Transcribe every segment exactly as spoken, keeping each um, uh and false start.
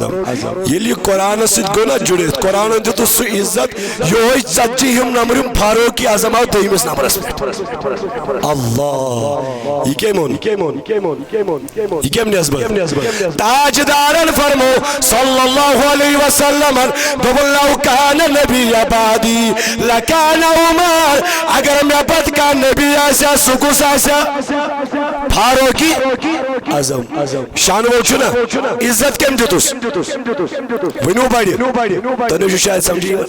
ییٚلہِ یہِ قرآنس سۭتۍ گوٚو نا جُڑِتھ، قرآنن دیُتُس سُہ عزت، یِہوٚے ژتجی ہِم نمبر یِم فاروق اعظم آو دوٚیمِس نمبرس پٮ۪ٹھ۔ اللہ، یہِ کٔمۍ اوٚن؟ یہِ کٔمۍ نسبت؟ تاجدارن فرمو صلی اللہ علیہ وسلمن، دوٚپُن، "لو کان نبی بعدی لکان عمر"، اگر مےٚ پتہٕ کانٛہہ نبی آسہِ ہا، سُہ کُس آسہِ ہا؟ فاروقی اعظم۔ شانہٕ وول چھُنہ؟ عزت کٔمۍ دیُتُس؟ ؤنِو بڑِ۔ تۄہہِ نہ چھُ شاید سمجھی یِوان۔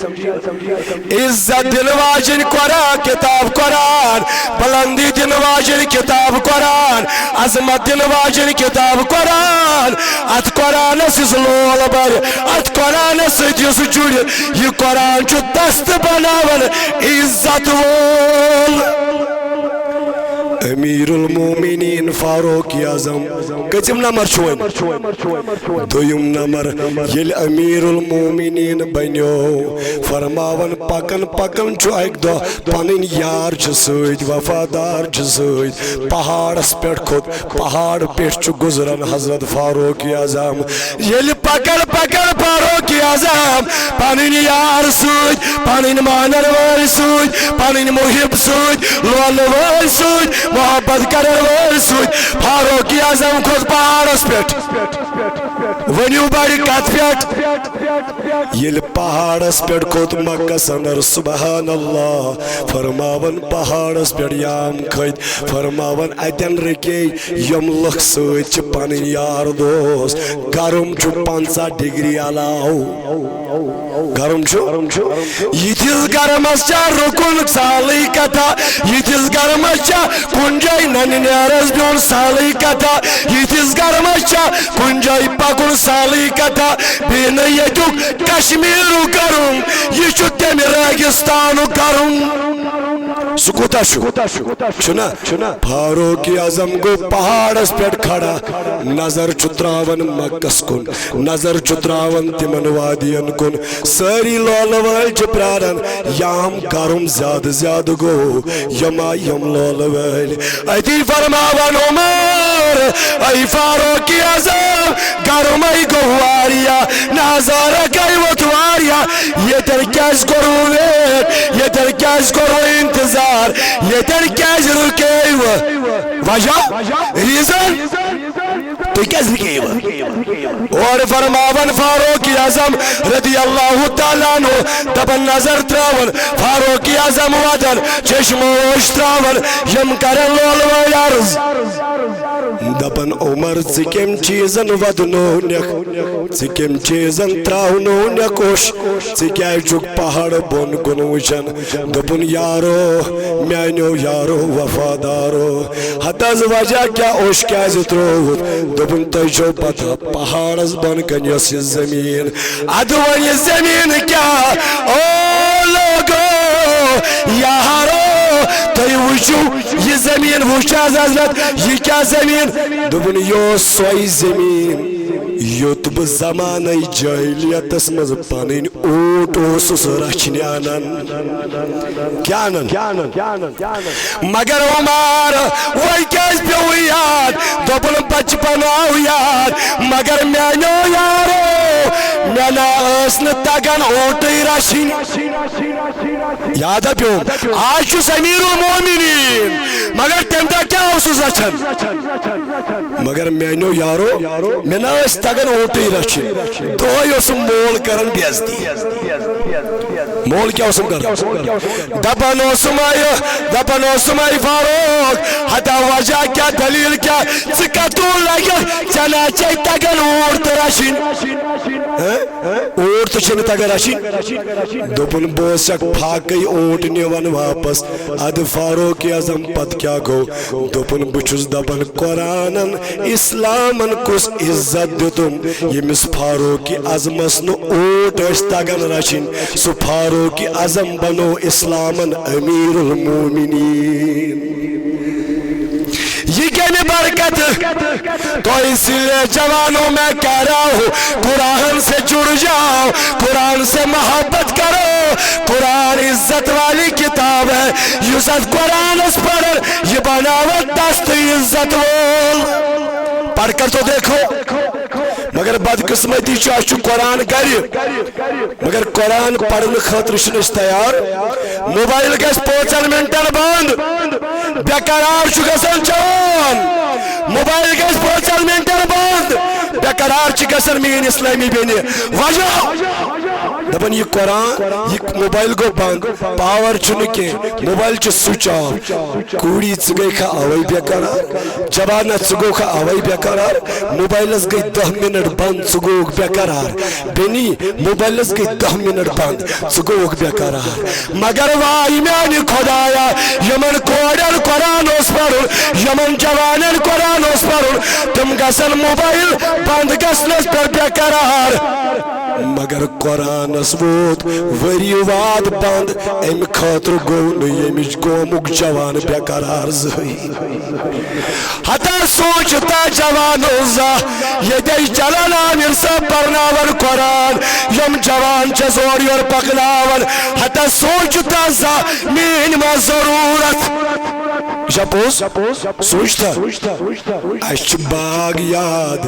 عزت دِنہٕ واجِنۍ قرآن، کتاب قرآن، بلندی دِنہٕ واجِنۍ کتاب قرآن، عظمت دِنہٕ واجِنۍ کتاب قرآن۔ اتھ قرآنس یُس لول برِ، اتھ قرآنس سۭتۍ یُس جُڑِ، یہِ قرآن چھُ دست بناوان عزت وول۔ امیر المومنین فاروق اعظم کٔژِم نمبر چھُ وۄنۍ؟ دوٚیِم نمبر۔ ییٚلہِ امیر المومنین بنیو، فرماوان پکان پکان چھُ اکہِ دۄہ پنٕنۍ یار چھِ سۭتۍ، وفادار چھِ سۭتۍ، پہاڑس پٮ۪ٹھ کھوٚت، پہاڑ پٮ۪ٹھ چھُ گُزران حضرت فاروق اعظم۔ ییٚلہِ پکان پکان فاروق اعظم پنٕنۍ یار سۭتۍ، پنٕنۍ مانن وٲلۍ سۭتۍ، پنٕنۍ محب سۭتۍ، لولہٕ وٲلۍ سۭتۍ، محبت کرن وٲلۍ سۭتۍ، فاروق اعظم کھوٚت پہاڑس پٮ۪ٹھ۔ ؤنِو بڑِ کتھ پٮ۪ٹھ؟ ییٚلہِ پہاڑس پٮ۪ٹھ کھوٚت مکس اندر، سبحان اللہ، فرماوان پہاڑس پٮ۪ٹھ یام کھٔتۍ، فرماوان اتٮ۪ن رُکے یِم لُکھ سۭتۍ چھِ پنٕنۍ یار دوس۔ گرم چھُ پنژاہ ڈگری علاوٕ۔ گرم چھُ۔ یِتھِس گرمس چھا رُکُن سہلٕے کتھا؟ یِتھِس گرمس چھا کُنہِ جایہِ ننہِ نیرس بیوٚن سہلٕے کتھا؟ یِتھِس گرمس چھا کُنہِ جایہِ پکُن سہلٕے کتھا؟ بیٚیہِ نہٕ ییٚتیُک کشمیٖرُک گرم، یہِ چھُ تمہِ ریگستانُک گرم۔ سُہ کوٗتاہ چھُ؟ چھُنہ؟ فاروق اعظم گوٚو پہاڑس پٮ۪ٹھ کھڑا، نظر چھُ تراوان مکس کُن، نظر چھُ تراوان تِمن وادین کُن۔ سٲری لولہٕ وٲلۍ چھِ پراران، یام گرم زیادٕ زیادٕ گوٚو، یِم آے یِم لولہٕ وٲلۍ۔ أتی فرماوان عمر، اے فاروق اعظم، گرمے گوٚو واریاہ، نظارٕ گٔے وۄتھ واریاہ، ییٚتٮ۪ن کیازِ کوٚروٕ wait؟ ییٚتٮ۪ن کیازِ کوٚروٕ انتظار؟ ییٚتٮ۪ن کیازِ رُکیوٕ؟ وجہ؟ Reason؟ تُہۍ کیازِ رُکیوٕ؟ اورٕ فرماوان فاروق اعظم رضی اللہ تعالیٰ عنہ، دپان نظر تراوان، فاروق اعظم ودان، چشمہٕ اوٚش تراوان، یِم کرن لولہٕ وٲلۍ عرض۔ دپان، عمر، ژٕ کمہِ چیٖزن ودنوونکھ؟ ژٕ کمہِ چیٖزن تراونوونکھ اوٚش؟ ژٕ کیازِ چھُکھ پہاڑ بۄن کُن وٕچھان؟ دوٚپُن، یارو، میانیو یارو وفادارو، ہتہٕ حظ وجہ کیٛاہ اوٚش کیازِ ترووُتھ؟ دوٚپُن، تۄہہِ چھو پتہ پہاڑس بۄن کن یۄس یہِ زٔمیٖن، ادٕ وۄنۍ یہِ زٔمیٖن کیٛاہ؟ او لوگو، یارو، تُہۍ وٕچھِو یہِ زٔمیٖن، وٕچھ حظ حضرت، یہِ کیٛاہ زٔمیٖن؟ دوٚپُن، یہِ اوس سۄے زٔمیٖن یوٚت بہٕ زمانَے جٲہلیتَس منٛز پنٕنۍ اوٗنٹ اوسُس رچھنہِ انان۔ کیٛاہ انان؟ مگر عمر، وۄنۍ کیٛازِ پیوٚوُے یاد؟ دوٚپُن، بچپن آو یاد، مگر میٛانیو یارو، مےٚ نہ ٲس نہٕ تگان اوٗنٹٕے رچھِنۍ۔ یاد ہا پیوٚو، آز چھُس امیر المومنین، مگر تمہِ دۄہ کیٛاہ اوسُس رچھان؟ مگر میانیو یارو، مےٚ نہ ٲسۍ تگان اوٗنٹٕے رچھِنۍ۔ دۄہے اوسُم مول کران بے عزتی۔ مول کیٛاہ اوسُم کران؟ دپان اوسُم، اے، دپان اوسُم، اے فاروق، ہتا وجہ کیٛاہ، دلیل کیٛاہ؟ ژٕ کتوٗ لگکھ؟ ژےٚ نہ چھے تگان اوٗنٹ تہٕ رچھِنۍ۔ ہہ؟ اوٗنٹ تہِ چھِنہٕ تگان رچھِنۍ۔ دوٚپُن، بہٕ اوسکھ فاقے اوٗنٹ نِوان واپس۔ ادٕ فاروق اعظم پتہٕ کیٛاہ گوٚو؟ دوٚپُن، بہٕ چھُس دپان، قرآنن اسلامن کُس عزت دیُتُم، ییٚمِس فاروق اعظمس نہٕ اوٗنٹ ٲسۍ تگان رچھِنۍ، سُہ فاروق اعظم بنو اسلامن امیر المومنین۔ یہ کمہِ برکت؟ تو اس لیے جوانوں میں کہہ رہا ہوں، قرآن سے جڑ جاؤ، قرآن سے محبت کرو۔ قرآن عزت والی کتاب ہے، یُس اتھ قرآنس پرن، یہ بناوت دست عزت وول۔ پڑھ کر تو دیکھو۔ مگر بدقسمتی چھِ، اَسہِ چھُ قرآن گرِ، مگر قرآن پرنہٕ خٲطرٕ چھِنہٕ أسۍ تیار۔ موبایل گژھِ پانٛژن منٹن بند، بے قرار چھُ گژھان جوان۔ موبایل گژھِ پانٛژن منٹن بند، بے قرار چھِ گژھان میٲنۍ اسلامی بیٚنہِ۔ وجہ؟ دپان، یہِ قرآن، یہِ موبایل گوٚو بند، پاور چھُنہٕ کینٛہہ، موبایل چھُ سوئچ آف۔ کوٗری، ژٕ گٔے کھا اوے بے قرار؟ جوانا، ژٕ گوٚو کھا اوے بے قرار؟ موبایلس گٔے دہ منٹ بند، ژٕ گوٚوکھ بے قرار۔ بیٚنی، موبایلس گٔے دہ منٹ بند، ژٕ گوٚوکھ بے قرار۔ مگر واے میانہِ خدایا، یِمن کورٮ۪ن قرآن اوس پرُن، یِمن جوانن قرآن اوس پرُن، تِم گژھن موبایل بند گژھنس پٮ۪ٹھ بے قرار۔ مگر قرآنس ووت ؤری واد بند، امہِ خٲطرٕ گوٚو نہٕ ییٚمِچ قومُک جوان بے قرار زٕہٕے۔ ہتا سوٗنٛچ تا جوانو زانٛہہ، ییٚتہِ جلال عامر صٲب پرناوان قرآن، یِم جوان چھِ زورٕ یورٕ پکناوان۔ ہتا سوٗنٛچ تا زانٛہہ، میٛٲنۍ ما ضروٗرت؟ یہِ چھا پوٚز؟ سوٗنٛچ تا۔ اَسہِ چھِ باغ یاد،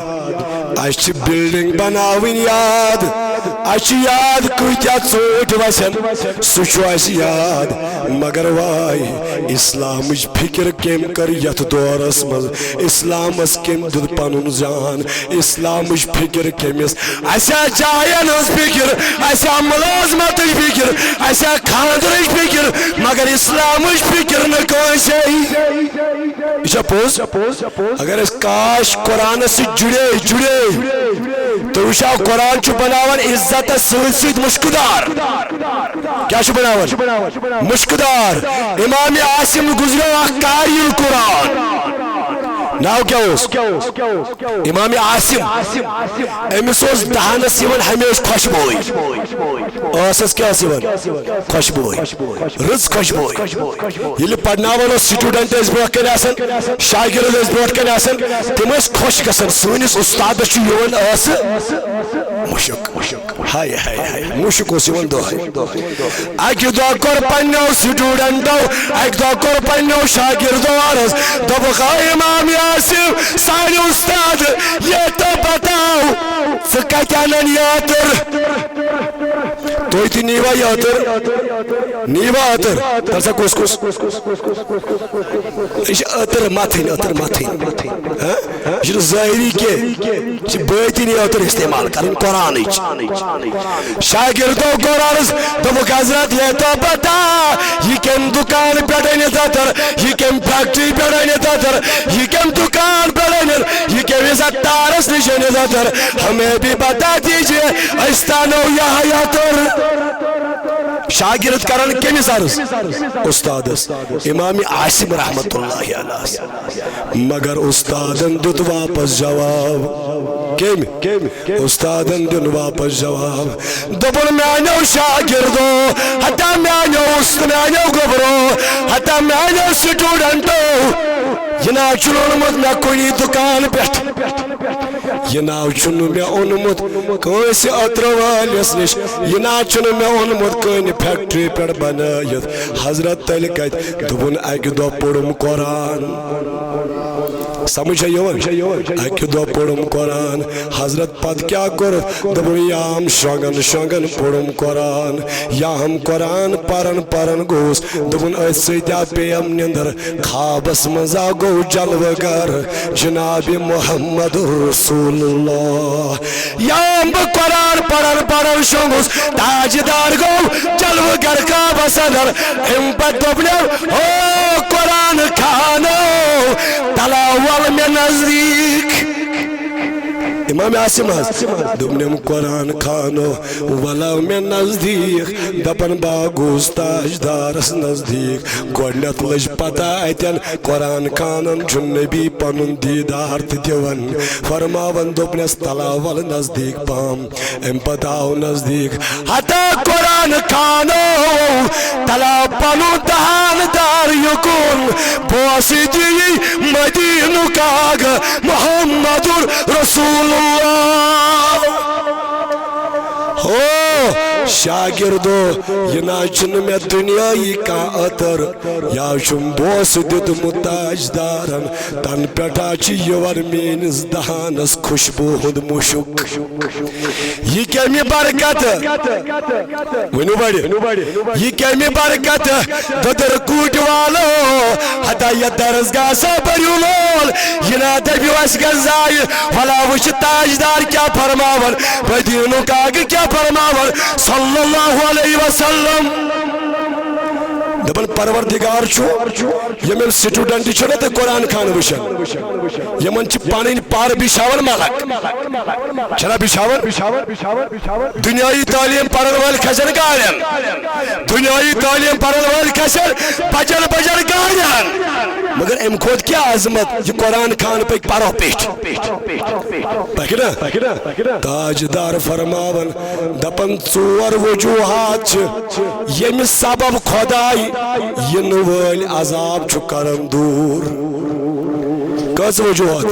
اَسہِ چھِ building بناوٕنۍ یاد، اَسہِ چھِ یاد کۭتیٛاہ ژوٗنٛٹھۍ وسن، سُہ چھُ اَسہِ یاد۔ مگر واے، اسلامٕچ فکر کٔمۍ کٔر یتھ دورس منٛز؟ اسلامس کٔمۍ دیُت پنُن جان؟ اسلامٕچ فکر کٔمِس؟ اسہِ آ جاین ہٕنٛز فکر، اسہِ آ ملازمتٕچ فکر، اسہِ آ خانٛدرٕچ فکر، مگر اسلامٕچ فکر نہٕ کٲنٛسے۔ یہِ چھا پوٚز؟ اگر أسۍ کاش قرآنس سۭتۍ جُڑے، جُڑے، تُہۍ وٕچھو، قرآن چھُ بناوان عزتس سۭتۍ سۭتۍ مُشکدار۔ کیٛاہ چھُ بناوان؟ مُشکدار۔ امام عاصم گُزریو، اکھ قاری القرآن۔ ناو کیٛاہ اوس؟ امام عاصم۔ أمِس اوس دہنس یِوان ہمیشہِ خۄشبوے۔ ٲسس کیٛاہ ٲس یِوان؟ خۄشبوے۔ رٕژ خۄشبوے۔ ییٚلہِ پرناوان اوس، student ٲسۍ برونٛہہ کنہِ آسان، شاگرد ٲسۍ برونٛہہ کنہِ آسان، تِم ٲسۍ خۄش گژھان، سٲنِس اُستادس چھُ یِوان ٲسہٕ مُشُک۔ ہاے، ہاے، ہاے، مُشُک اوس یِوان دۄہے۔ اکہِ دۄہ کوٚر پننیو studentو، اکہِ دۄہ کوٚر پننیو شاگردو عرض، دوٚپُکھ، "آ امام عاصم، سانہِ اُستاد، یہ تو بتاو، ژٕ کتہِ انان یہِ عطر؟ تُہۍ تہِ نیٖوا یہِ عطر؟ نیٖوا عطر؟" تَلہٕ سا کُس کُس؟ یہِ چھِ عطر متھٕنۍ، عطر متھٕنۍ۔ ہاں؟ یہِ چھُنہٕ ظٲہری کینٛہہ، یہِ چھِ باطنی عطر استعمال کرٕنۍ قرآنٕچ۔ شاگردو کوٚر عرض، دوٚپُکھ، "حضرت، یہ تو بتا، یہِ کَمہِ دُکان پٮ۪ٹھ أنِتھ عطر، یہِ کَمہِ factory پٮ۪ٹھ أنِتھ عطر، یہِ کَمہِ دُکان پٮ۪ٹھ أنِتھ، یہِ کَمہِ عطارس نِش أنِتھ عطر، ہمیں بھی بتا دیجیے، أسۍ تہِ اَنو یِہوٚے عطر۔" شاگرد کران کٔمِس عرض؟ اُستادس، امام عاصم رحمت اللہ علیہ۔ مگر اُستادن دیُت واپس جواب۔ کٔمۍ؟ اُستادن دیُن واپس جواب۔ دوٚپُن، "میانیو شاگردو، ہتا میانیو اُست-، میانیو گوٚبرو، ہتا میانیو studentو، یہِ نہ چھُنہٕ اوٚنمُت مےٚ کُنی دُکان پٮ۪ٹھ۔ یہِ نہ چھُنہٕ مےٚ اوٚنمُت کٲنٛسہِ عطرٕ وٲلِس نِش، یہِ نہ چھُنہٕ مےٚ اوٚنمُت کُنہِ factory پٮ۪ٹھ بنٲیِتھ۔" حضرت تیٚلہِ کتہِ؟ دوٚپُن، "اکہِ دۄہ پوٚرُم قرآن۔" سمجھ چھا یِوان؟ اکہِ دۄہ پوٚرُم قرآن۔ حضرت پتہٕ کیٛاہ کوٚرُتھ؟ دوٚپُن، یام شۄنٛگن شۄنٛگن پوٚرُم قرآن۔ یام قرآن پران پران گوٚوُس۔ دوٚپُن، أتھۍ سۭتۍ آ پیٚیَم نِندٕر۔ خوابس منٛز آ گوٚو جلوٕ گر جناب محمد رسول اللہ۔ یام بہٕ قرآن پران پران شۄنٛگُس، تاجدار گوٚو جلوٕ گر خوابس اندر۔ امہِ پتہٕ دوٚپنم، "او قرآن خانو، تلاول مےٚ نزدیٖک۔" امام عاصم حض دوٚپنم، "قرآن خانو، ولو مےٚ نزدیٖک۔" دپان، بہٕ گوٚوُس تاجدارس نزدیٖک۔ گۄڈٕنٮ۪تھ لٔج پتہ اتٮ۪ن قرآن خانن چھُ نبی پنُن دیٖدار تہِ دِوان۔ فرماوان دوٚپنس، "تلاول نزدیٖک پہم۔" امہِ پتہٕ آو نزدیٖک۔ ہتا قرآن خانو، تلا پنُن دہان دار یُکُن، بہٕ اوسُے دِوی مدینُک آغا محمد رسول اللہ۔ ہو، شاگردو، یہِ نہ چھُنہٕ مےٚ دُنیٲیی کانٛہہ عطر، یا چھُم بوسہٕ دیُتمُت تاجدارن، تن پٮ۪ٹھا چھُ یِوان میٲنِس دہانس خوشبوٗ ہُنٛد مُشُک۔ یہِ کمہِ برکت؟ ؤنِو بڑِ۔ یہِ کمہِ برکت؟ دٔدٕر کوٗٹۍ والو، ہتا یتھ درسگاہ سا بٔرِو لول۔ یہِ نا دٔپِو اَسہِ گژھِ ضایہِ، ولا وٕچھ تاجدار کیٛاہ فرماوان، مدیٖنُک آقا کیٛاہ فرماوان، صلی اللہ علیہ وسلم۔ دپان پروردگار چھُ، یِم یِم سٹوڈنٹ چھِنہ تُہۍ قرآن خان وٕچھان، یِمن چھِ پنٕنۍ پَر بِچھاوان ملک۔ چھنا بِچھاوان؟ دنیائی تعلیم پرن وٲلۍ کھسن گاڑٮ۪ن، دنیائی تعلیم پرن وٲلۍ کھسن بجن بجن گاڑٮ۪ن۔ مگر امہِ کھۄتہٕ کیٛاہ عظمت، یہِ قرآن خان پٔکۍ پرو پیٚٹھۍ۔ پکہِ نا؟ تاجدار فرماوان، دپان ژور وجوہات چھِ، ییٚمہِ سبب خداے یِنہٕ وٲلۍ عذاب چھُ کران دوٗر۔ کٔژ وجوہات؟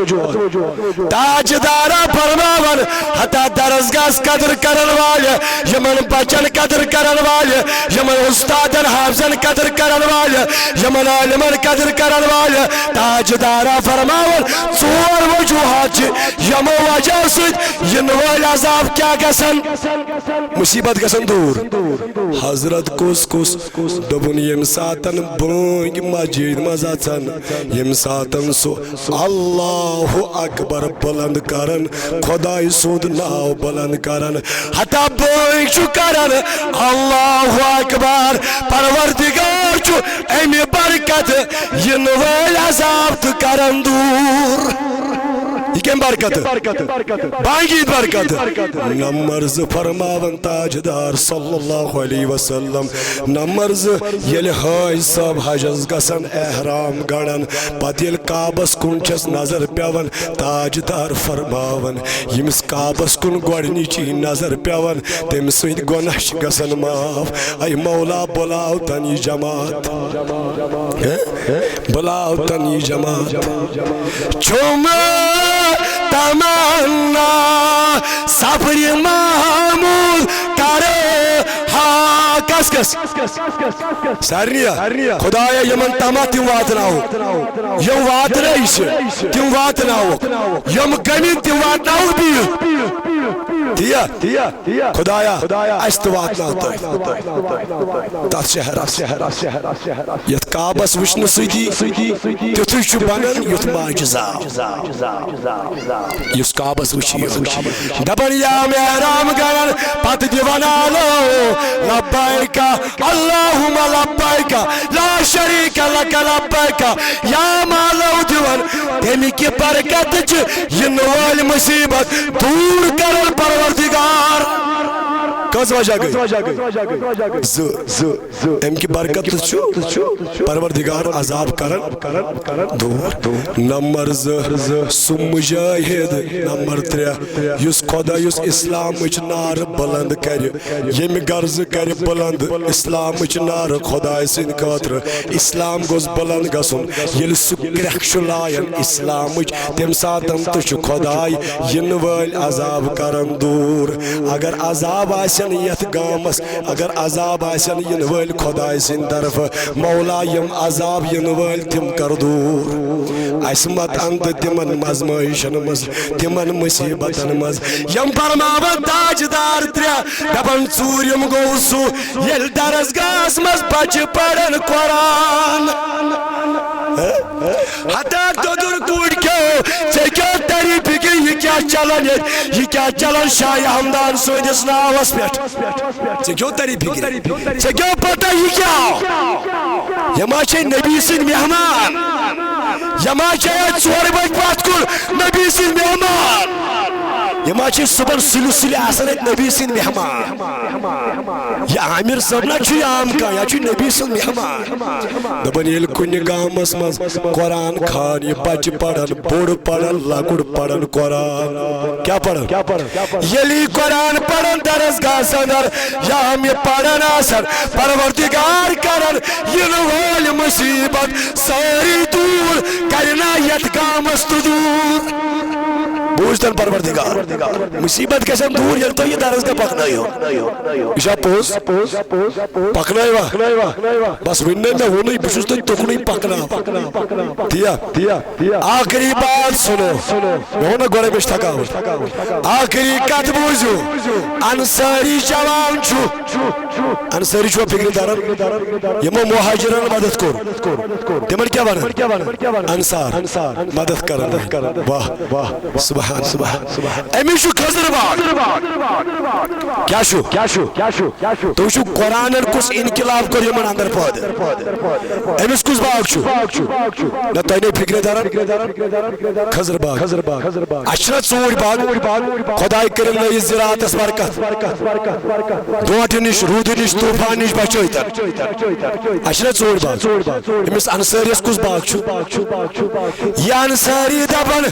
تاجدارا فرماوان، ہتا درسگاہس قدر کرن والہِ، یِمن بچن قدر کرن والہِ، یِمن استادن حافظن قدر کرن والہِ، یِمن عالمن قدر کرن والہِ۔ تاجدارا فرماوان، ژور وجوہات چھِ، یِمو وجہ سۭتۍ یِنہٕ وٲلۍ عذاب کیٛاہ گژھن؟ مصیبت گژھن دوٗر۔ حضرت کُس کُس؟ دوٚپُن، ییٚمہِ ساتن بٲنگۍ مسجد منٛز اژن، ییٚمہِ ساتن سُہ اللہ اکبر بلند کرن، خداے سُنٛد ناو بلند کرن، ہتا بٲنگۍ چھُ کرن اللہ اکبر، پروردگار چھُ امہِ برکت یِنہٕ وٲلۍ عذاب تہٕ کرن دوٗر۔ یہِ کمہِ برکت؟ بانگی برکت۔ نمبر زٕ فرماون تاجدار صلی اللہ علیہ وسلم۔ نمبر زٕ، ییٚلہِ حٲج صٲب حجس گژھن، احرام گنڈن، پتہٕ ییٚلہِ کعبس کُن چھس نظر پیوان، تاجدار فرماون، ییٚمِس کعبس کُن گۄڈنِچی نظر پیوان، تٔمۍ سٕنٛدۍ گۄناہ چھِ گژھان معاف۔ اے مولا، بُلاو تن یہِ جماعت۔ ہے؟ بُلاو تن یہِ جماعت۔ چھُم تمنا سفرِ محمود کرٕ ہا۔ کس کس؟ سارنٕے۔ خدایا، یِمن تامتھ تِم واتناوُکھ۔ یِم واتنٲے چھِ، تِم واتناوُکھ۔ یِم گٔمٕتۍ تِم واتناوُکھ بیٚیہِ۔ تی یا؟ خدایا، اَسہِ تہِ واتناو تُہۍ تَتھ شہرس، یَتھ کعبس وٕچھنہٕ سۭتی تیُتھُے چھُ بنان یُتھ معجزہ۔ یُس کعبس وٕچھِ یہِ۔ دپان یا محرام گرن پتہٕ دِوان آلو، لبیک اللہم لبیک، لا شریک لک لبیک، یا مالو دِوان۔ تمہِ کہِ برکت چھِ یِنہٕ وٲلۍ مصیبت دوٗر کران پروردگار۔ کٔژ وجہ گٔے؟ زٕ۔ زٕ۔ امہِ کہِ برکت چھُ پروردگار عذاب کران دوٗر۔ نمبر زٕ، سُہ مجاہد۔ نمبر ترٛےٚ، یُس خدا، یُس اسلامٕچ نعرٕ بلند کرِ، ییٚمہِ غرضہٕ کرِ بلند اسلامٕچ نعرٕ خداے سٕنٛدِ خٲطرٕ۔ اسلام گوٚژھ بلند گژھُن۔ ییٚلہِ سُہ کرٛٮ۪کھ چھُ لایان اسلامٕچ، تمہِ ساتن تہِ چھُ خداے یِنہٕ وٲلۍ عذاب کران دوٗر۔ اگر عذاب آسن یتھ گامس، اگر عذاب آسن یِنہٕ وٲلۍ خداے سٕنٛدِ طرفہٕ، مولا، یِم عذاب یِنہٕ وٲلۍ تِم کر دوٗر۔ اسہِ مت ان تہٕ تِمن آزمٲیشن منٛز، تِمن مصیبتن منٛز۔ یِم فرماون تاجدار ترٛےٚ، دپان ژوٗرِم گوٚو سُہ، ییٚلہِ درسگاہس منٛز بچہِ پرن قرآن۔ ہتا دۄدُر کوٗرۍ کیو، ژےٚ کیو تری فکرِ، یہِ کیٛاہ چلان ییٚتہِ؟ یہِ کیٛاہ چلان شاہ ہمدان سٕنٛدِس ناوس پٮ۪ٹھ؟ ژےٚ کیو تری فکرِ؟ ژےٚ کیو پتہ یہِ کیٛاہ؟ یہِ ما چھے نبی سٕنٛدۍ مہمان؟ یہِ ما چھے اَتہِ ژورِ بجہِ پتھ کُن نبی سٕنٛدۍ مہمان؟ یہِ ما چھے صُبحن سُلہِ سُلہِ آسان اَتہِ نبی سٕنٛدۍ مہمان؟ یہِ عامر صٲب نا چھُ یہِ عام کانٛہہ، یہِ چھُ نبی سُنٛد مہمان۔ دپان ییٚلہِ کُنہِ گامس منٛز قرآن خان، یہِ بچہِ پرن، بوٚڑ پرن، لۄکُٹ پرن قرآن۔ کیٛاہ پرن؟ ییٚلہِ یہِ قرآن پرن درسگاہس اندر، یا یِم یہِ پرن آسن، پروردگار کرن یِنہٕ وٲلۍ مصیبت سٲری دوٗر، کرِ نا یتھ گامس تہِ دوٗر۔ بوٗزتن پروردگار، مصیبت گژھن دوٗر ییٚلہِ تۄہہِ یہِ درسگاہ پکنٲیِو۔ یہِ چھا پوٚز؟ پکنٲیوا؟ بس وۄنۍ نَے مےٚ ووٚنُے، بہٕ چھُس تۄہہِ تُکنُے پکناوان۔ تی یا؟ آخری بات سنو۔ مےٚ ووٚن نہ گۄڈے، مےٚ چھِ تھکاوٹ۔ آخری کتھ بوٗزِو، انصٲری جوان چھُ۔ انصٲری چھُوا فکرِ تران؟ یِمو مہاجرن مدد کوٚر۔ تِمن کیٛاہ ونان؟ انصار۔ مدد کران۔ واہ، واہ، سبحان، سبحان۔ أمِس چھُ خضر باغ۔ کیٛاہ چھُ؟ تُہۍ وٕچھِو، قرآنن کُس انقلاب کوٚر یِمن اندر پٲدٕ۔ أمِس کُس باغ چھُ؟ نہ، تۄہہِ نَے فکرِ تران۔ خضر باغ۔ اَسہِ چھِنہ ژوٗنٛٹھۍ باغ؟ خۄداے کٔرِن نٔیِس زِراعتس برکت۔ ڈونٛٹھٕ نِش، روٗدٕ نِش، طوٗفان نِش بچٲوتن۔ اَسہِ چھِنہ ژوٗنٛٹھۍ باغ؟ أمِس انصٲریَس کُس باغ چھُ؟ یہِ انصٲری دپان،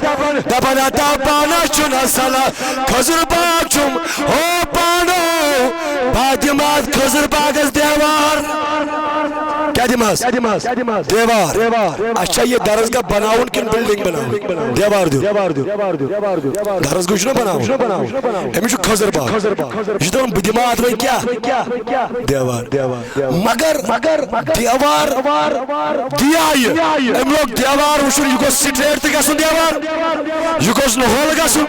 دپان، ہتا پانس چھُنہ صلاح، خضر باغ چھُم، ہو پانو، بہٕ دِمہٕ اتھ خضر باغس دیوار۔ کیٛاہ دِمہٕ حظ؟ دیوار۔ اچھا، یہِ درسگاہ بناوُن کِنہٕ بلڈنگ بناوُن؟ دیوار دیُن۔ درسگاہ چھُنہ بناوُن؟ أمِس چھُ خضر باغ۔ یہِ چھُ دپان، بہٕ دِمہٕ اتھ وۄنۍ کیٛاہ؟ دیوار۔ مگر، مگر دیوار دِیا یہِ۔ أمۍ لوگ دیوار وٕچھُن، یہِ گوٚژھ straight تہِ گژھُن دیوار، یہِ گوٚژھ نہٕ ہول گژھُن۔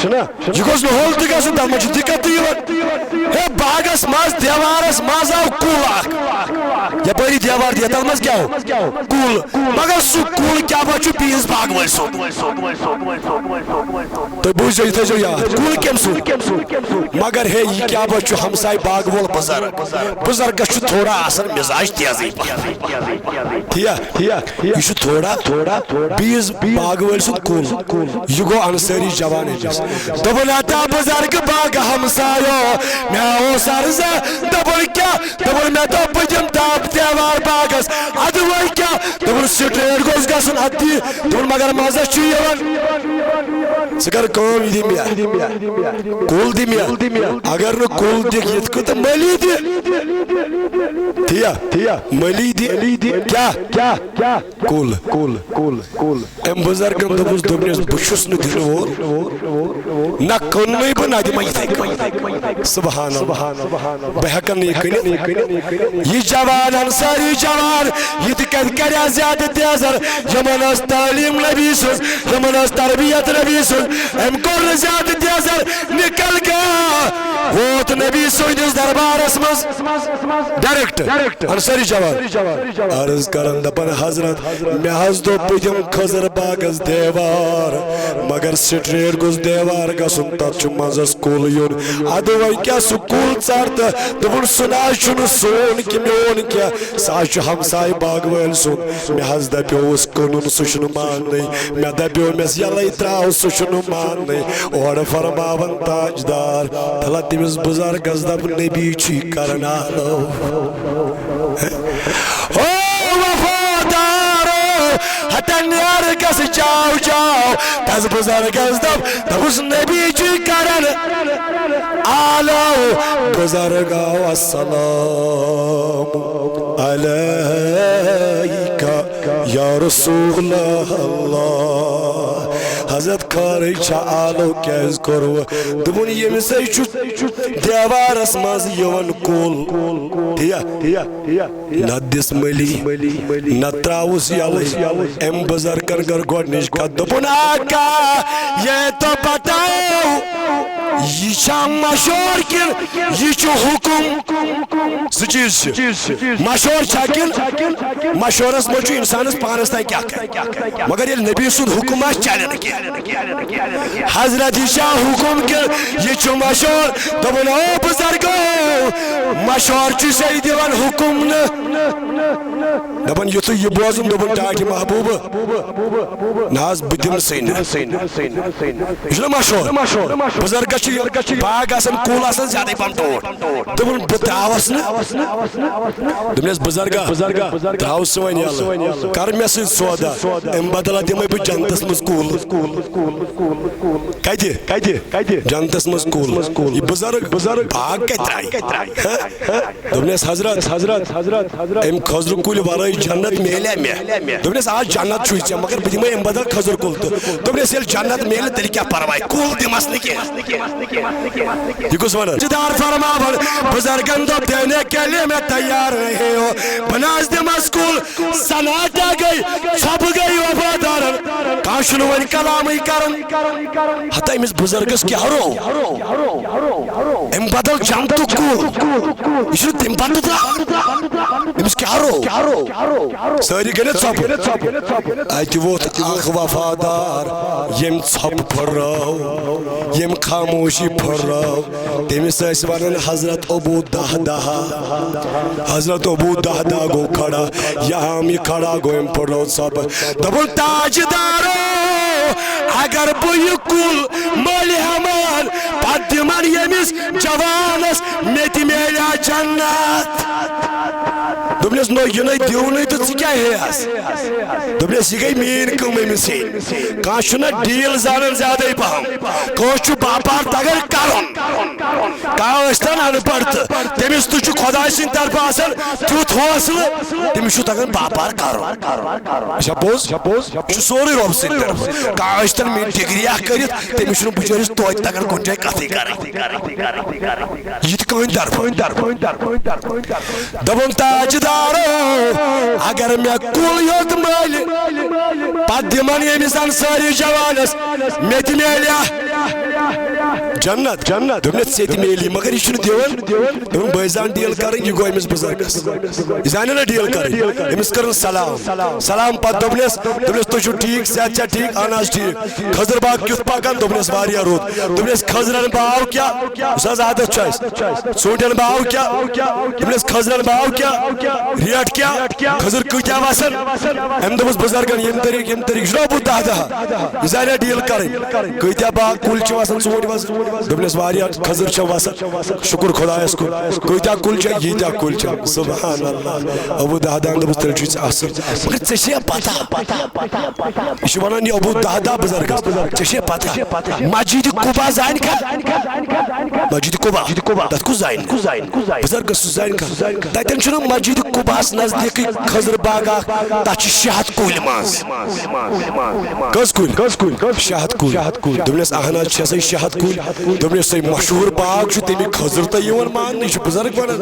چھُنہ؟ یہِ گوٚژھ نہٕ ہول تہِ گژھُن، تتھ منٛز چھِ دِقت تہِ یِوان۔ ہے، باغس منٛز دیوارس منٛز آو کُل اکھ۔ یپٲری دیوار دِیا، تتھ منٛز کیٛاہ ہو؟ کُل۔ مگر سُہ کُل کیٛاہ پتہٕ چھُ بیٚیِس باغہٕ وٲلۍ سُنٛد؟ تُہۍ بوٗزِو، یہِ تھٲیزیو یاد۔ کُل کٔمۍ سُنٛد؟ مگر ہے، یہِ کیٛاہ پتہٕ چھُ ہمساے باغہٕ وول بُزرگ؟ بُزرگس چھُ تھوڑا آسان مِزاج تیزٕے پہن۔ ٹھیٖک؟ یہِ چھُ تھوڑا، تھوڑا بیٚیِس باغہٕ وٲلۍ سُنٛد کُل۔ یہِ گوٚو انصٲری جوان أمِس۔ دوٚپُن، ہتا بُزرگ باغہٕ ہمسایو، مےٚ اوس عرضہ۔ دوٚپُن، کیٛاہ؟ دوٚپُن، مےٚ دوٚپ، بہٕ دِمہٕ دب دیوار باغس۔ اَدٕ وۄنۍ کیٛاہ؟ دوٚپُن، straight گوٚژھ گژھُن۔ اَدٕ دِ۔ دوٚپُن، مگر مزس چھُ یِوان۔ ژٕ کر کٲم، یہِ دِ مےٚ۔ کُل دِ مےٚ۔ اگر نہٕ کُل دِکھ یِتھ کٔنۍ، تہٕ مٔلی دِ۔ ٹھیٖک؟ مٔلی دِ۔ کیٛاہ؟ کُل۔ کُل۔ کُل۔ کُل۔ أمۍ بُزرگن دوٚپُس، دوٚپنس، بہٕ چھُس نہٕ دِنہٕ وول۔ نہ کٕننُے بہٕ، نہ دِمے یِتھے کٔنۍ۔ سبحان اللہ۔ بہٕ ہٮ۪کن نہٕ یہِ کٕنِتھ۔ یہِ جوان، انصاری جوان، یہِ تہِ کتہِ کرِ ہا زیادٕ تیزر؟ یِمن ٲس تعلیٖم نبی سٕنٛز، یِمن ٲس تربیت نبی سٕنٛز۔ أمۍ کوٚر نہٕ زیادٕ تیزر، نکل گیا۔ ووت نبی سٕنٛدِس دربارس منٛز direct۔ انصاری جوان عرض کران، دپان، حضرت، مےٚ حظ دوٚپ، بہٕ دِمہٕ خضر باغس دیوار، مگر straight گوٚژھ دیوار گژھُن، تتھ چھُ منٛزس کُل یُن۔ ادٕ وۄنۍ کیٛاہ، سُہ کُل ژر تہٕ دوٚپُن، سُہ نہ حظ چھُنہٕ سون کہِ میون کینٛہہ، سُہ حظ چھُ ہمسایہِ باغہٕ وٲلۍ سُنٛد۔ مےٚ حظ دپیوس کٕنُن، سُہ چھُنہٕ ماننٕے۔ مےٚ دپیو، مےٚ یلے تراو، سُہ چھُنہٕ ماننٕے۔ اورٕ فرماوان تاجدار، تلہ تٔمِس بُزرگس دپ، نبی چھُے کران آلو۔ او وفادارو، ہتن یار گژھ جاو جاو، تس بُزرگس دپ، دپُس نبی چھُے کران آلو۔ بُزرگو، السلام علیک یا رسول اللہ۔ حضرت، خٲرٕے چھا؟ آلو کیٛازِ کوٚروٕ؟ دوٚپُن، ییٚمِس ہے چھُ دیوارس منٛز یِوان کُل۔ ٹھیٖک؟ نہ دِس مٔلی، نہ تراوُس یلہٕ۔ أمۍ بُزرگن کٔر گۄڈٕنِچ کتھ، دوٚپُن، آقا، یہ تو بتاؤ، یہِ چھا مشور کِنہٕ یہِ چھُ حُکُم؟ زٕ چیٖز چھِ۔ مشور چھا کِنہٕ؟ مشورس منٛز چھُ انسانس پانس تام کیٛاہ کرِ۔ مگر ییٚلہِ نبی سُنٛد حُکُم آسہِ، چلہِ نہٕ کینٛہہ۔ حضرت، یہِ چھا حُکُم کِنہٕ یہِ چھُ مشور؟ دوٚپُن، او بُزرگو، مشور چھُ سا دِوان، حُکُم نہٕ۔ دپان، یُتھُے یہِ بوزُن، دوٚپُن، ٹاٹھہِ محبوبہٕ، نہ حظ، بہٕ دِمہٕ سٕے نہٕ۔ یہِ چھُنہ مشور؟ بُزرگن چھِ یہِ باغ آسان، کُل آسان زیادَے پَہَم ٹوٹھ۔ دوٚپُن، "بہٕ ترٛاوَس نہٕ۔" دوٚپنَس، "بُزرگا، ترٛاو سٲنۍ یَلہٕ، کَر مےٚ سۭتۍ سودا۔" اَمہِ بدلہٕ دِمَے بہٕ جنتَس منٛز کُل۔ کَتہِ؟ کَتہِ؟ کَتہِ؟ جنتَس منٛز کُل۔ یہِ بُزرگ، بُزرگ باغ کَتہِ ترٛایہِ؟ ہہ؟ دوٚپنَس، "حضرت، حضرت، حضرت، أمۍ خٔزرٕ کُلۍ ورٲے جنت میلیٛا مےٚ؟" دوٚپنَس، "آ، جنت چھُے ژےٚ، مگر بہٕ دِمَے اَمہِ بدل خٔزٕر کُل تہٕ۔" دوٚپنَس، "ییٚلہِ جنت میلہِ، تیٚلہِ کیٛاہ پرواے، کُل دِمَس نہٕ کینٛہہ۔" یہِ کُس وَنان؟ دار فرماوان، بُزرگن دوٚپ، "دینے کے لیے میں تیار نہیں ہوں، بہٕ نہ حظ دِمَس کُل۔" سناٹا گٔے، ژھۄپہٕ گٔے وفادارن، کانٛہہ چھُنہٕ وۄنۍ کلامٕے کران۔ ہتا أمِس بُزرگس کیٛاہ رو؟ أمۍ بدل جنتُک کُل۔ یہِ چھُنہٕ تَمہِ پتہٕ ترٛاوان۔ أمِس کیٛاہ رو؟ سٲری گٔے نا ژھۄپہٕ۔ اَتہِ ووٚتھ اکھ وفادار، ییٚمۍ ژھۄپہٕ پھٔرٲو، ییٚمۍ خاموشی پھٔرٲو۔ تٔمِس ٲسۍ وَنان حضرت ابو دہدہ۔ حضرت ابو دہدہ گوٚو کھڑا، یہِ آم یہِ کھڑا گوٚو، أمۍ پھٔڑنٲو ژھۄپہٕ۔ دوٚپُن، "تاجدارو، اگر بہٕ یہِ کُل مٔلۍ ہٮ۪مہٕ ہن، پتہٕ دِمن ییٚمِس جوانس، مےٚ تہِ میلیٛا جنت؟" دوٚپنس، "نہ، یہِ نَے دیُن نَے تہٕ ژٕ کیٛاہ ہیٚیس؟" دوٚپنس، "یہِ گٔے میٛٲنۍ کٲم أمِس ہیٚنۍ۔" کانٛہہ چھُنہ ڈیٖل زانان زیادَے پَہَم۔ کٲنٛسہِ چھُ باپار تَگان کَرُن۔ کانٛہہ ٲسۍ تَن اَن پَڑھ تہٕ تٔمِس تہِ چھُ خۄداے سٕنٛدِ طرفہٕ آسان تیُتھ حوصلہٕ، تٔمِس چھُ تَگان باپار کَرُن۔ یہِ چھا پوٚز؟ یہِ چھُ سورُے رۄب سٕنٛدِ طرفہٕ۔ کانٛہہ ٲسۍ تَن میٛٲنۍ ڈگری اَکھ کٔرِتھ، تٔمِس چھُنہٕ بِچٲرِس توتہِ تَگان کُنہِ جایہِ کَتھٕے کَرٕنۍ۔ یہِ تہِ کٕہٕنٛدِ طرفہٕ۔ دوٚپُن، تاجدارو، اگر مےٚ کُل یوت مٔلۍ، پتہٕ دِمن ییٚمِس انصٲری جوانس، مےٚ تہِ میلیٛا جنت؟ جنت۔ دوٚپنس، ژےٚ تہِ میلی، مگر یہِ چھُنہٕ دِوان۔ دوٚپُن، بہٕ زانہٕ ڈیٖل کرٕنۍ، یہِ گوٚو أمِس بُزرگس۔ یہِ زانہِ نا ڈیٖل کرٕنۍ۔ أمِس کٔرٕن سلام۔ سلام پتہٕ دوٚپنس، دوٚپنس، تُہۍ چھِو ٹھیٖک، صحت چھا ٹھیٖک؟ اہن حظ ٹھیٖک۔ خضر باغ کیُتھ پکان؟ دوٚپنس، واریاہ رُت۔ دوٚپنس، خضرن باو کیٛاہ؟ یُس حظ عادت چھُ اَسہِ۔ ژوٗنٛٹھٮ۪ن باو کیٛاہ؟ دوٚپنس، خٔزرٮ۪ن باو کیٛاہ؟ ریٹ کیٛاہ؟ خٔزٕر کۭتیٛاہ وَسان؟ أمۍ دوٚپُس بُزرگن، ییٚمہِ طریٖقہٕ، ییٚمہِ طریٖقہٕ، یہِ چھُنہ ابو دہدہ؟ یہِ زانہِ ڈیٖل کَرٕنۍ۔ کۭتیٛاہ باغ کُلۍ چھِ وَسان ژوٗنٛٹھۍ وَسان؟ دوٚپنس، واریاہ خٔزٕر چھےٚ وَسان۔ شُکُر خۄدایَس کُن۔ کۭتیٛاہ کُلۍ چھےٚ؟ ییٖتیٛاہ کُلۍ چھےٚ۔ سبحان اللہ۔ ابو دہدہن دوٚپُس، تیٚلہِ چھُے ژےٚ اَصٕل۔ مگر ژےٚ چھےٚ پتہ؟ یہِ چھُ وَنان یہِ ابو دہدہ بُزرگس، ژےٚ چھےٚ پتہ؟ مسجد قبا زانہِ کھا؟ مسجد قبا۔ تَتھ کُس زانہِ؟ بُزرگس سُہ زانہِ کھا؟ تَتٮ۪ن چھُنہ مسجد قباہس نزدیٖکٕے خٔزٕر باغ اکھ، تَتھ چھِ شےٚ ہَتھ کُلۍ منٛز۔ کٔژ کُلۍ؟ شےٚ ہَتھ کُلۍ۔ دوٚپنس، اہن حظ، چھِ سا شےٚ ہَتھ کُلۍ؟ دوٚپنس، سُے مشہوٗر باغ چھُ، تَمِکۍ خٔزٕر تہٕ یِوان ماننہٕ، یہِ چھُ بُزرگ وَنان۔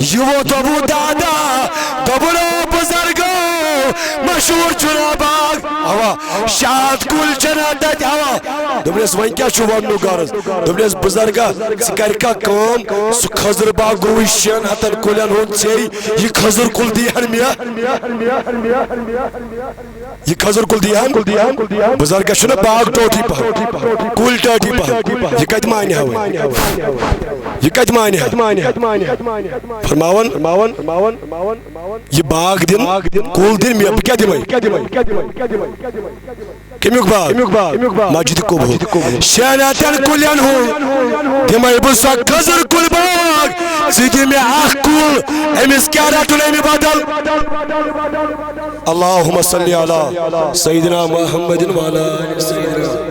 یہِ ووت ابو دہدہ، دوٚپُن، او بُزرگو، مشہوٗر چھُنہ باغ؟ اوا، شےٚ ہَتھ کُلۍ چھِنہ تَتہِ؟ اوا۔ دوٚپنس، وۄنۍ کیٛاہ چھُ وَننُک غرض؟ دوٚپنس، بُزرگا، ژٕ کَرِ کانٛہہ کٲم، سُہ خٔزٕر باغ گوٚوُے شٮ۪ن ہَتَن کُلٮ۪ن ہُنٛد ژےٚ، یہِ خٔزٕر کُل دی ہن مےٚ۔ یہِ خٔزٕر کُل دی ہن۔ بُزرگس چھُنہ باغ ٹوٹھٕے پہن، کُلۍ ٹٲٹھی پہن۔ یہِ کَتہِ مانہِ ہا وۄنۍ؟ یہِ کَتہِ مانہِ ہا؟ فرماوان، یہِ باغ دِن، کُل دِن مےٚ، بہٕ کیٛاہ دِمے؟ کَمیُک باغ؟ مسجد قبہُک۔ شیٚن ہَتَن کُلٮ۪ن ہُنٛد دِمے بہٕ سۄ خٔزٕر کُلۍ باغ، ژٕ دِ مےٚ اکھ کُل، أمِس کیٛاہ رَٹُن اَمہِ بدل؟ اللہم صلی علی سیدنا محمد وعلی آل سیدنا۔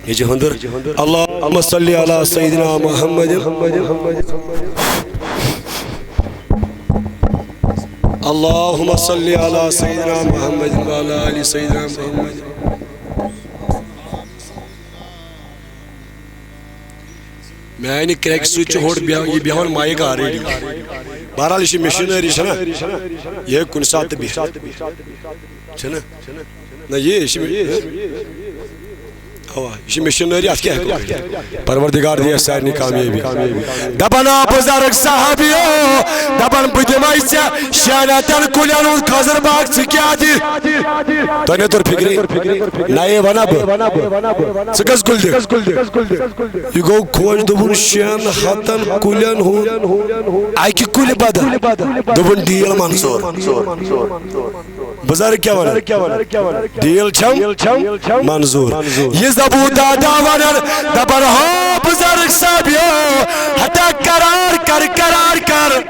یہِ چھِ ہُنٛدٕر۔ اللہم صلی علی سیدنا محمد۔ اللہم صلی علی سیدنا محمد وعلی آل سیدنا محمد۔ میانہِ کرٛٮ۪کہِ سۭتۍ چھُ ہوٚٹ بیٚہ-، یہِ بیٚہوان مایِک already۔ بہرحال، یہِ چھِ مِشیٖنٔری، چھَنا؟ یہِ ہیٚکہِ کُنہِ ساتہٕ تہِ بِہِتھ۔ چھَنا؟ نہ، یہِ، یہِ چھِ مےٚ، اَوا، یہِ چھِ مِشیٖنٔری، اَتھ کیٛاہ ہٮ۪کو کٔرِتھ؟ پروردگار دِیَس سارنٕے کامیٲبی۔ دَپان آ بُزرگ صحابیو، دَپان بہٕ دِمَے ژےٚ شیٚن ہَتَن کُلٮ۪ن ہُنٛد خٔزٕر باغ، ژٕ کیٛاہ دِ؟ تۄہہِ نَے توٚر فِکرِ؟ نَیے وَنا بہٕ۔ ژٕ کٔژ کُلۍ دِکھ؟ یہِ گوٚو خۄش، دوٚپُن، "شیٚن ہَتَن کُلٮ۪ن ہُنٛد اَکہِ کُلہِ بدل؟" دوٚپُن، "ڈیٖل منظوٗر۔" بُزرگ کیٛاہ وَنان؟ ڈیٖل چھَم منظوٗر۔ یہِ ابو دادا ونان، دپان، ہو بزرگ صاحب یو، ہتا قرار کر، قرار کر۔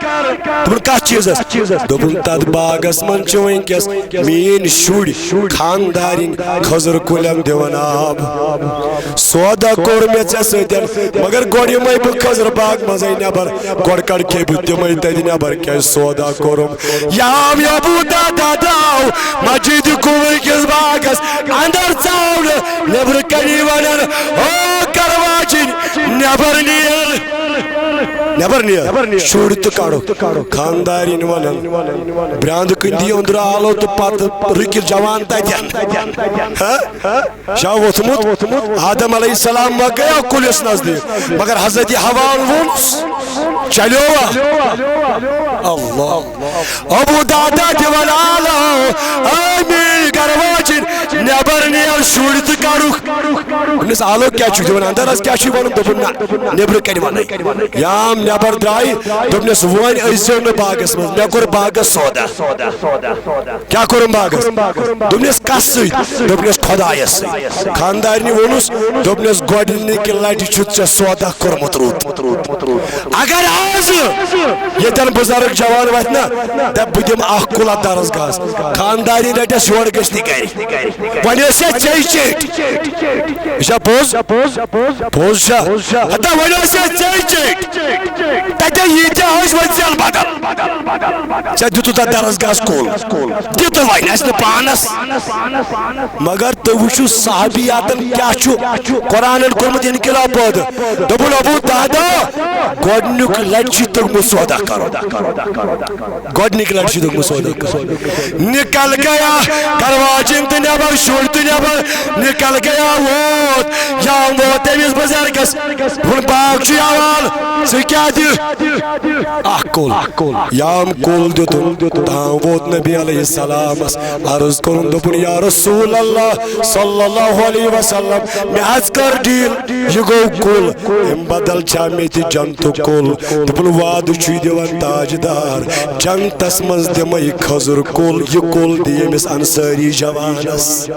دوٚپُن، کتھ چیٖزس؟ دوٚپُن، تتھ باغس منٛز چھِ وٕنکیٚس میٲنۍ شُرۍ خاندارِنۍ خٔزٕر کُلٮ۪ن دِوان آب۔ سودا کوٚر مےٚ ژےٚ سۭتۍ، مگر گۄڈٕ یِمے بہٕ خٔزٕر باغ منٛزے نٮ۪بر، گۄڈٕ کڑکھے بہٕ تِمے تتہِ نٮ۪بر، کیازِ سودا کوٚرُم۔ یام یہِ ابو دادا داو مسجد قباء کِس باغس اندر ژاو نہٕ، نٮ۪برٕ کنی ونان، او کرواجِنۍ، نٮ۪بر نیر، نٮ۪بر نیر، شُرۍ تہٕ کڑُکھ۔ خاندارِنۍ ونان، برٛانٛدٕ کٕنۍ دِیِو أنٛدرٕ آلو تہٕ پتہٕ رُکہِ جوان تتٮ۪ن۔ ہہ؟ شاہ ووٚتھمُت، آدم علیہ السلام ما گٔیو کُلِس نزدیٖک، مگر حضرت حوان ووٚنُس، چلیو۔ اللہ۔ ابو دادا دِوان آلو، اے میٲنۍ گرٕ واجِنۍ، نٮ۪بر نیر، شُرۍ تہٕ کڑُکھ۔ دوٚپنس، آلو کیٛاہ چھُکھ دِوان؟ اندر حظ کیٛاہ چھُے ونُن؟ دوٚپُن، نہ، نٮ۪برٕ کنہِ ونَے۔ یام نٮ۪بر درٛاے، دوٚپنس، وۄنۍ أژۍزیو نہٕ باغس منٛز، مےٚ کوٚر باغس سودا۔ کیٛاہ کوٚرُم باغس؟ دوٚپنس، کس سۭتۍ؟ دوٚپنس، خۄدایس سۭتۍ۔ خاندارنہِ ووٚنُس، دوٚپنس، گۄڈٕنِکہِ لٹہِ چھُتھ ژےٚ سودا کوٚرمُت رُت۔ اگر آز ییٚتٮ۪ن بزرگ جوان وتھِ نا، دپ، بہٕ دِمہٕ اکھ کُل اتھ درسگاہس۔ خاندارنہِ رٹس یورٕ گٔژھۍ نہٕ گرِ۔ وۄنۍ ٲس یا ژے چیٚٹۍ۔ یہِ چھا پوٚز؟ پوٚز چھا؟ ہتا وۄنۍ ٲس یا ژے چیٚٹۍ۔ تتہِ ییٖتیٛاہ ٲسۍ وۄنۍ ژیل بدل۔ ژےٚ دِتُتھ تتھ درسگاہس کُل۔ دِتُن وۄنۍ اَسہِ نہٕ پانس۔ مگر تُہۍ وٕچھِو صحابیاتن کیٛاہ چھُ قرآنن کوٚرمُت انقلاب پٲدٕ۔ دوٚپُن، ابو دہدا، گۄڈٕنیُک لٹہِ چھُ توٚگمُت سودا کرُن۔ گۄڈٕنِکۍ لٹہِ چھُ توٚگمُت سودا کرُن۔ نکل گیا کرواجن تہٕ نٮ۪بر، شُرۍ تہٕ نٮ۪بر، نکل گیا ووت۔ یا ووت تٔمِس بزرگس۔ ووٚن، باغ چھُ یوان، ژٕ کیٛاہ دِ؟ اکھ کُل۔ یام کُل دیُتُن۔ تام ووت نبی علیہ السلامس عرض کوٚرُن، دوٚپُن، یا رسول اللہ صلی اللہ علیہ وسلم، مےٚ حظ کٔر ڈیل، یہِ گوٚو کُل، امہِ بدل چھا مےٚ تہِ جنتُک کُل؟ دوٚپُن، وعدٕ چھُے دِوان تاجدار، جنتس منٛز دِمے کھٔزٕر کُل، یہِ کُل دِ ییٚمِس انصٲری جوانس۔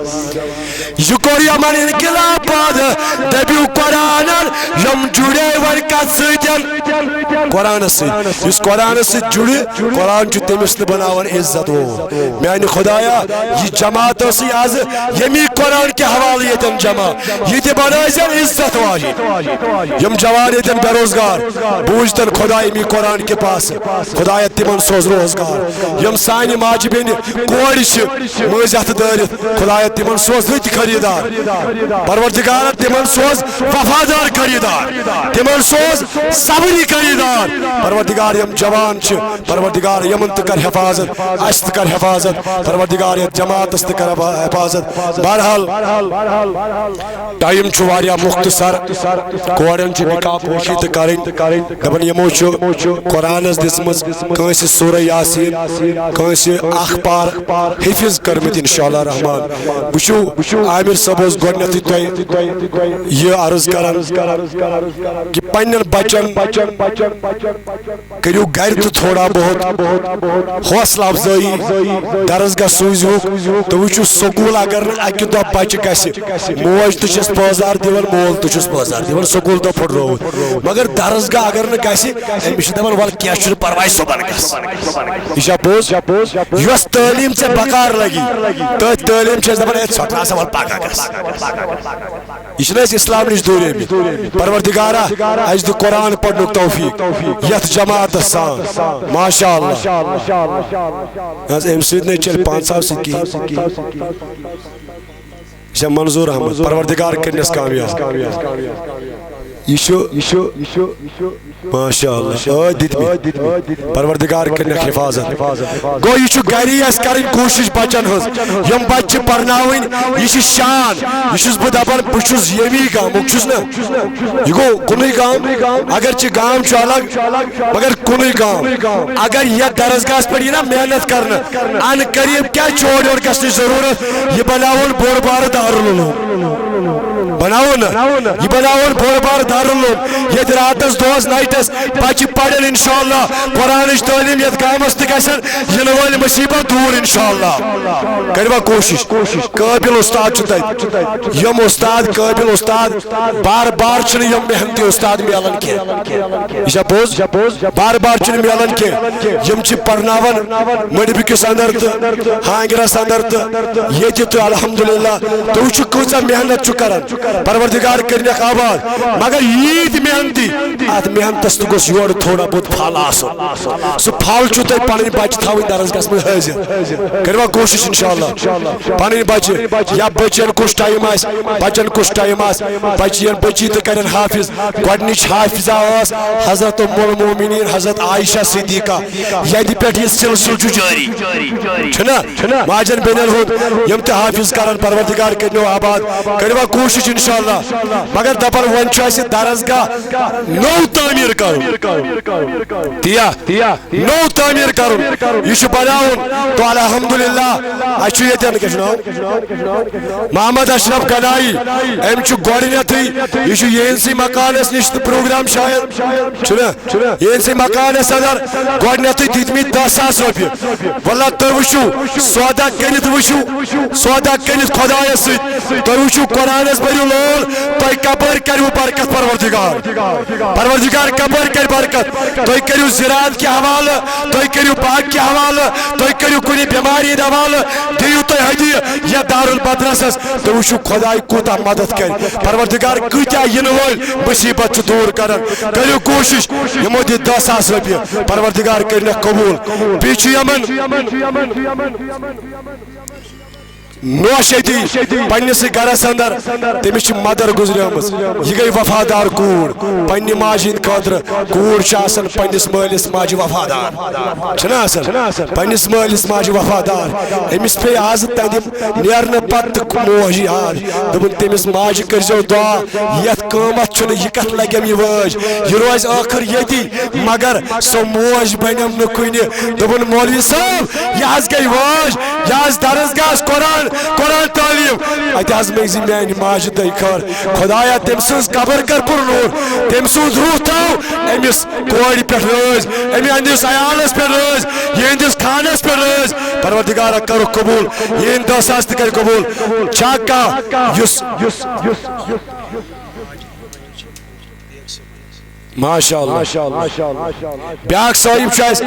یہِ کوٚر یِمن انقلاب پٲدٕ۔ دٔپِو قرآنن، یِم جُڑے وۄنۍ کتھ سۭتۍ؟ قرآنس سۭتۍ۔ یُس قرآنس سۭتۍ جُڑِ، قرآن چھُ تٔمِس تہِ بناوان عزت وول۔ میانہِ خدایا، یہِ جماعت ٲسٕے آز ییٚمی قرآن کہِ حوالہٕ ییٚتٮ۪ن جمع، یہِ تہِ بنٲیزٮ۪ن عزت واجِنۍ۔ یِم جوان ییٚتٮ۪ن بے روزگار، بوٗزتن خدایا اَمی قرآن کہِ پاسہٕ۔ خدایا، تِمن سوز روزگار۔ یِم سانہِ ماجہِ بیٚنہِ کورِ چھِ مٲنٛزِ اَتھٕ دٲرِتھ، خدایا، تِمن سوز رٕتۍ خریٖدار۔ پروردگارا، تِمن سوز وفادار خریٖدار۔ تِمن سوز صبری خریٖدار۔ پروردگار، یِم جوان چھِ، پروردگار، یِمن تہِ کر حفاظت، اَسہِ تہِ کر حفاظت۔ پروردگار، یَتھ جماعتس تہِ کر حفاظت۔ بہرحال، ٹائم چھُ واریاہ مختصر۔ کورٮ۪ن چھِ نکاح پوشی تہِ کرٕنۍ۔ دپان یِمو چھُ قرآنس دِژمٕژ کٲنٛسہِ سورہ یاسین، کٲنٛسہِ اخبار حفظ کٔرمٕتۍ، انشاءاللہ الرحمن۔ وٕچھِو، عامر صٲب اوس گۄڈٕنیتھٕے تۄہہِ یہِ عرض کران کہِ پننٮ۪ن بچن کٔرِو گرِ تہِ تھوڑا بہت حوصلہٕ افزٲیی۔ درسگاہ سوٗزِہُکھ تہٕ وٕچھِو، سکوٗل اگر نہٕ اکہِ دۄہ بچہِ گژھِ، موج تہِ چھس پٲزار دِوان، مول تہِ چھُس پٲزار دِوان، سکوٗل دۄہ پھُٹرووُتھ۔ مگر درسگاہ اگر نہٕ گژھِ، أمِس چھِ دپان، "ولہٕ کینٛہہ چھُنہٕ پرواے، صُبحن گژھ۔" یہِ چھا پوٚز؟ یۄس تعلیٖم ژےٚ بکار لگی، تٔتھۍ تعلیٖم چھِ أسۍ دپان، "ہے، ژھۄٹھ نہ سا، ولہٕ پگاہ گژھ۔" یہِ چھِنہٕ أسۍ اسلام نِش دوٗرے مٕتۍ۔ پروردگارا، اَسہِ دِ قرآن پرنُک توفیق یتھ جماعتس سان۔ ماشاء اللہ۔ نہ حظ، امہِ سۭتۍ نَے چلہِ پانٛژھ ساس سۭتۍ کِہیٖنۍ۔ یہِ چھا منظور احمد؟ پروردگار کٔرنس کامیاب۔ یہِ چھُ، یہِ چھُ، یہِ چھُ، ماشاء اللہ، ٲدۍ دِتمٕتۍ۔ پروردگار کٔرنکھ حفاظت۔ گوٚو، یہِ چھُ گری اَسہِ کرٕنۍ کوٗشِش بچن ہٕنٛز۔ یِم بچہِ چھِ پرناوٕنۍ، یہِ چھِ شان۔ یہِ چھُس بہٕ دپان، بہٕ چھُس ییٚمی گامُک، چھُس نہ؟ یہِ گوٚو کُنُے گام، اگرچہِ گام چھُ الگ، مگر کُنُے گام۔ اگر یتھ درسگاہس پٮ۪ٹھ یی نا محنت کرنہٕ، ان قریب کیٛاہ چھُ اورٕ یورٕ گژھنٕچ ضروٗرت؟ یہِ بناوُن بوٚڑ بارٕ دارالعلوم۔ بناوو نا؟ یہِ بناوون بوٚڑ بار دارالعلوم، ییٚتہِ راتس، دۄہس، نایٹس بچہِ پرن انشاءاللہ۔ قرآنٕچ تعلیٖم یتھ گامس تہِ گژھن، یِنہٕ وٲلۍ مصیبت دوٗر انشاءاللہ۔ کٔروا کوٗشش؟ قٲبل استاد چھُ تتہِ، یِم استاد، قٲبل استاد، بار بار چھِنہٕ یِم محنتی استاد میلان کینٛہہ۔ یہِ چھا پوٚز؟ بار بار چھِنہٕ میلان کینٛہہ۔ یِم چھِ پرناوان مٔڈبِکِس اندر تہٕ ہانگرس اندر تہٕ ییٚتہِ تہٕ الحمدللہ۔ تُہۍ وٕچھِو کۭژاہ محنت چھُ کران۔ پروردگار کٔرنَکھ آباد۔ مگر ییٖتۍ محنتی، اتھ محنتس تہِ گوٚژھ یورٕ تھوڑا بہت پھل آسُن۔ سُہ پھل چھُو تۄہہِ پنٕنۍ بچہِ تھاوٕنۍ درسگاہس منٛز حٲضِر۔ کٔروا کوٗشش انشاءاللہ؟ پنٕنۍ بچہِ یا بچن کُس ٹایم آسہِ، بچن کُس ٹایم آسہِ، بچین بچی تہِ کرن حافظ۔ گۄڈنِچ حافظہ ٲس حضرت ام المومنین حضرت عائشہ صدیقہ، یدِ پٮ۪ٹھ یہِ سلسلہٕ چھُ جٲری۔ چھُنہ؟ ماجن بیٚنٮ۪ن ہُنٛد یِم تہِ حافظ کرن، پروردگار کٔرِنو آباد۔ کٔروا کوٗشش انشاءاللہ۔ مگر دپان وۄنۍ چھُ اسہِ درسگاہ نوٚو تعمیٖر کرُن۔ تیا نوٚو تعمیٖر کرُن۔ یہِ چھُ بناوُن۔ تو الحمدللہ، اسہِ چھُ ییٚتٮ۪ن، کیٛاہ چھُ ناو؟ محمد اشرف گنایی۔ أمۍ چھُ گۄڈٕنیتھٕے، یہِ چھُ یِہنٛدسٕے مکانس نِش تہٕ پروگرام شاید۔ چھُنہ؟ یِہنٛدسٕے مکانس اندر گۄڈٕنیتھٕے دِتمٕتۍ دَہ ساس رۄپیہِ۔ واللہ تُہۍ وٕچھِو، سودا کٔرِتھ وٕچھِو، سودا کٔرِتھ خۄدایس سۭتۍ۔ تُہۍ وٕچھِو، قرآنس بٔرِو لول، تۄہہِ کپٲرۍ کرِوٕ برکت پروردگار؟ پروردگار کپٲرۍ کرِ برکت؟ تُہۍ کٔرِو زِراعت کہِ حوالہٕ، تُہۍ کٔرِو باغ کہِ حوالہٕ، تُہۍ کٔرِو کُنہِ بٮ۪مارِ ہِنٛدِ حوالہٕ، دِیِو تُہۍ ہدیہِ یتھ دارالمدرسس۔ تُہۍ وٕچھِو، خۄداے کوٗتاہ مدد کرِ۔ پروردگار کۭتیاہ یِنہٕ وٲلۍ مُصیبت چھُ دوٗر کران۔ کٔرِو کوٗشِش، یِمو دِتۍ دَہ ساس رۄپیہِ، پروردگار کٔرِنَکھ قبوٗل۔ بیٚیہِ چھُ یِمن نوش ییٚتی پننِسٕے گرس اندر، تٔمِس چھِ مدر گُزریمٕژ۔ یہِ گٔے وفادار کوٗر پننہِ ماجہِ ہٕنٛدِ خٲطرٕ۔ کوٗر چھِ آسان پننِس مٲلِس ماجہِ وفادار، چھِنہ آسان؟ پننِس مٲلِس ماجہِ وفادار۔ أمِس پیٚیہِ آز تَمہِ نیرنہٕ پتہٕ تہٕ موج یاد۔ دوٚپُن، تٔمِس ماجہِ کٔرۍزیو دُعا، یَتھ قۭمتھ چھُنہٕ، یہِ کَتھ لَگٮ۪م یہِ وٲج، یہِ روزِ ٲخٕر ییٚتی۔ مگر سۄ موج بنٮ۪م نہٕ کُنہِ۔ دوٚپُن، مولوی صٲب، یہِ حظ گٔے وٲج، یہِ حظ درسگاہس قرآن، قرآن تعلیٖم۔ اَتہِ حظ منٛگزِ میٛانہِ ماجہِ دۄیہِ خٲر۔ خۄدایا، تٔمۍ سٕنٛز قبر کر پُر نوٗر، تٔمۍ سُنٛد روح تھاو أمِس کورِ پٮ۪ٹھ رٲضۍ، أمۍ ہٕنٛدِس عیالس پٮ۪ٹھ رٲضۍ، یِہنٛدِس خانس پٮ۪ٹھ رٲضۍ۔ پروردگارا، کرُکھ قبوٗل، یِہنٛدۍ دَہ ساس تہِ کر قبوٗل۔ چھا کانٛہہ یُس، ماشاء اللہ۔ بیٛاکھ صٲحب چھُ اَسہِ